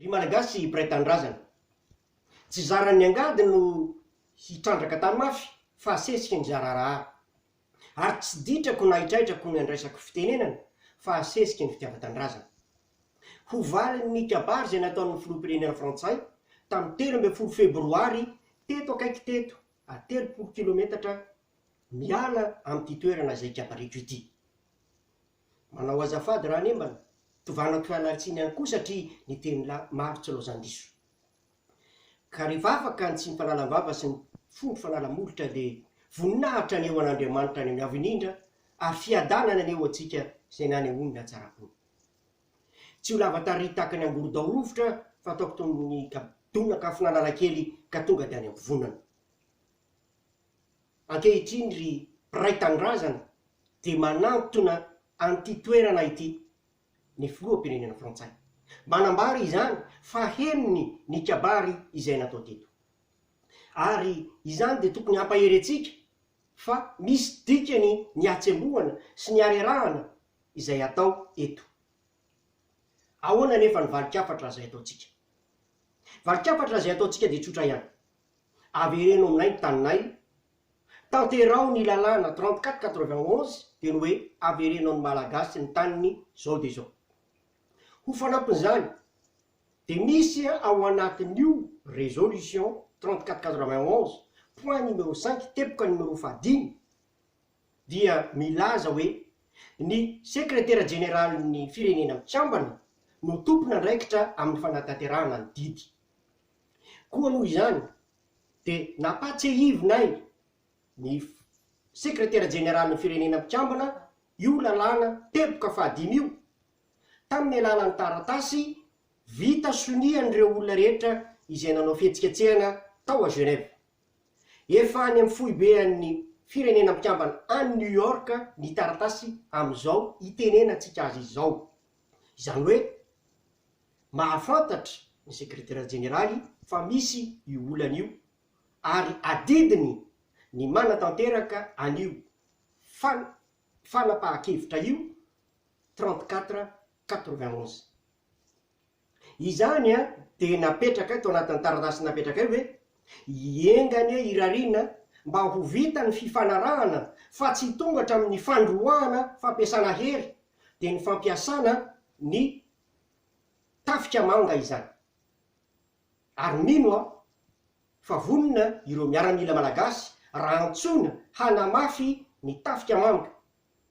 Ry Malagasy mpiray tanindrazana, tsy zaran'ny angady no hitrandraka tany mafy fa asesika ny zararahara. Ary tsy ditrako na hitraitrako ny andraisako fitenenana fa asesika ny fitiavan-tanindrazana. Ho valin'ny kabary izay nataon'ny filoham-pirenena frantsay tamin'ny 13 febroary teto akaiky teto, a 30 kilometatra miala amin'ity toerana izay ikabariko ity. Manao azafady raha nembana, tovanako fialantsiny ihany koa satria ny teny lahy maro tsy laozan-diso. Ka rehefa afaka ny tsiny fanalam-bava sy ny fondro fanala-molotra dia voninahitra anie ho an'Andriamanitra any amin'ny Avo Indrindra ary fiadanana anie ho antsika izay nanehoany ny hatsaram-pony. Tsy ho lava tarehy tahaka ny angorodao rovitra fa ataoko toy ny donak'afon'Analakely ka tonga dia any am-pivonana. Ankehitriny ry mpiray tanindrazana dia manantona an'ity toerana ity ny filoham-pirenena frantsay. Manambara izany fa henony ny kabary izay natao teto. Ary izany dia tokony hampahery antsika fa misy dikany ny hatsembohana sy ny harerahana izay atao eto. Ahoana anefa ny valin-kafatra izay ataontsika? Valin-kafatra izay ataontsika dia tsotra ihany. Avereno aminay ny taninay, tanteraho ny lalàna 34 91 dia ny hoe avereno an'ny Malagasy ny taniny zao dia zao. Ho fanampin'izany dia misy ao anatin'io résolution 34 91 point numéro 5 teboka numéro fahadimy dia milaza hoe ny sekretera jeneralin'ny Firenena Mikambana no tompon'andraikitra amin'ny fanatanterahana ny didy. Koa noho izany dia nampatsiahivinay ny Sekretera Jeneralin'ny Firenena Mikambana io lalàna teboka fahadimy io tamin'ny alalan'ny taratasy vita sonian'ireo olona rehetra izay nanao fihetsiketsehana tao à Genève. Efa any amin'ny foibean'ny Firenena Mikambana any New York ny taratasy amin'izao itenenantsika azy izao. Izany hoe Mahafantatra ny sekretera jeneraly fa misy io olana io ary adidiny ny manatanteraka an'io fanapahan-kevitra io 34 91. Izany dia napetrakay tao anatin'ny taratasy napetrakay hoe enga anie irariana mba ho vita ny fifanarahana fa tsy tonga hatramin'ny fandroahana fampiasana hery dia ny fampiasana ny Tafika manga izany. Ary mino aho fa vonona ireo miaramila malagasy raha antsoina hanamafy ny tafika manga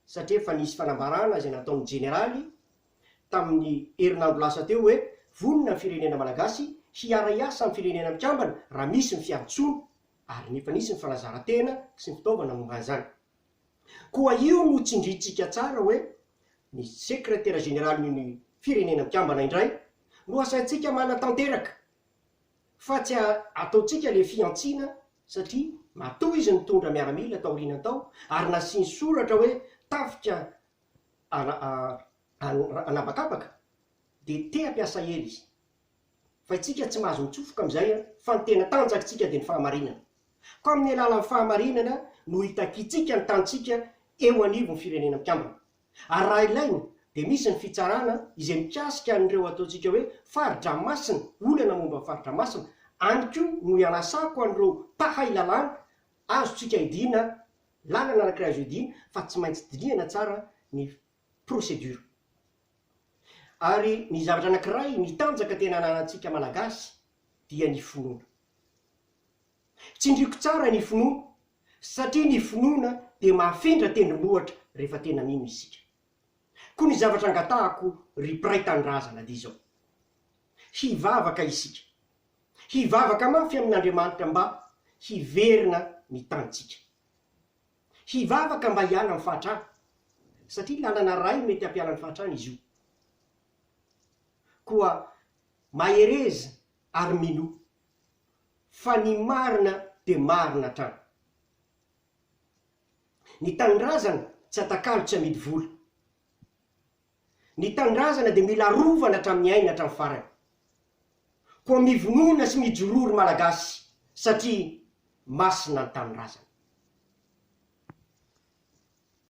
satria efa nisy fanambarana izay nataon'ny jeneraly tamin'ny herinandro lasa teo hoe vonona ny firenena malagasy hiara-hiasa amin'ny firenena mikambana raha misy ny fiantsoana ary efa nisy ny fanazaran-tena sy ny fitaovana momba an'izany. Koa io no tsindrintsika tsara hoe ny sekretera jeneralin'ny Firenena Mikambana indray no asaintsika manatanteraka fa tsy ataontsika le fihantsiana satria matoa izy nitondra miaramila taoriana tao ary nasiany soratra hoe tafika anabakabaka dia te hampiasa hery izy. Fa itsika tsy mahazo mitsofoka amin'izay fa ny tena tanjakitsika dia ny fahamarinana. Koa amin'ny alalan'ny fahamarinana no hitakiantsika ny tanintsika eo anivon'ny Firenena Mikambana. Ary raha ilaina dia misy ny fitsarana izay mikasika an'ireo ataontsika hoe fari-dranomasina, olana momba ny fari-dranomasina, any koa no ianasako an'ireo mpahay lalàna, azontsika idiana, lalana anankiray azo idiana fa tsy maintsy dinihana tsara ny procédure. Ary ny zavatra anankiray ny tanjaka tena ananantsika Malagasy dia ny finoana. Tsindriako tsara ny finoana satria ny finoana dia mahafindra tendrombohitra rehefa tena mino isika. Koa ny zavatra angatahako ry mpiray tanindrazana dia izao, hivavaka isika, hivavaka mafy amin'Andriamanitra mba hiverina ny tanintsika. Hivavaka mba hiala amin'ny fahatrana satria lalana iray mety hampiala ny fahatrana izy io. Koa mahereza ary minoa. Fa ny marina dia marina hatrany. Ny tanindrazana tsy atakalo tsy amidy vola. Ny tanindrazana dia mila arovana hatramin'ny aina hatramin'ny farany. Koa mivonona sy mijoroa ry Malagasy satria masina ny tanindrazana.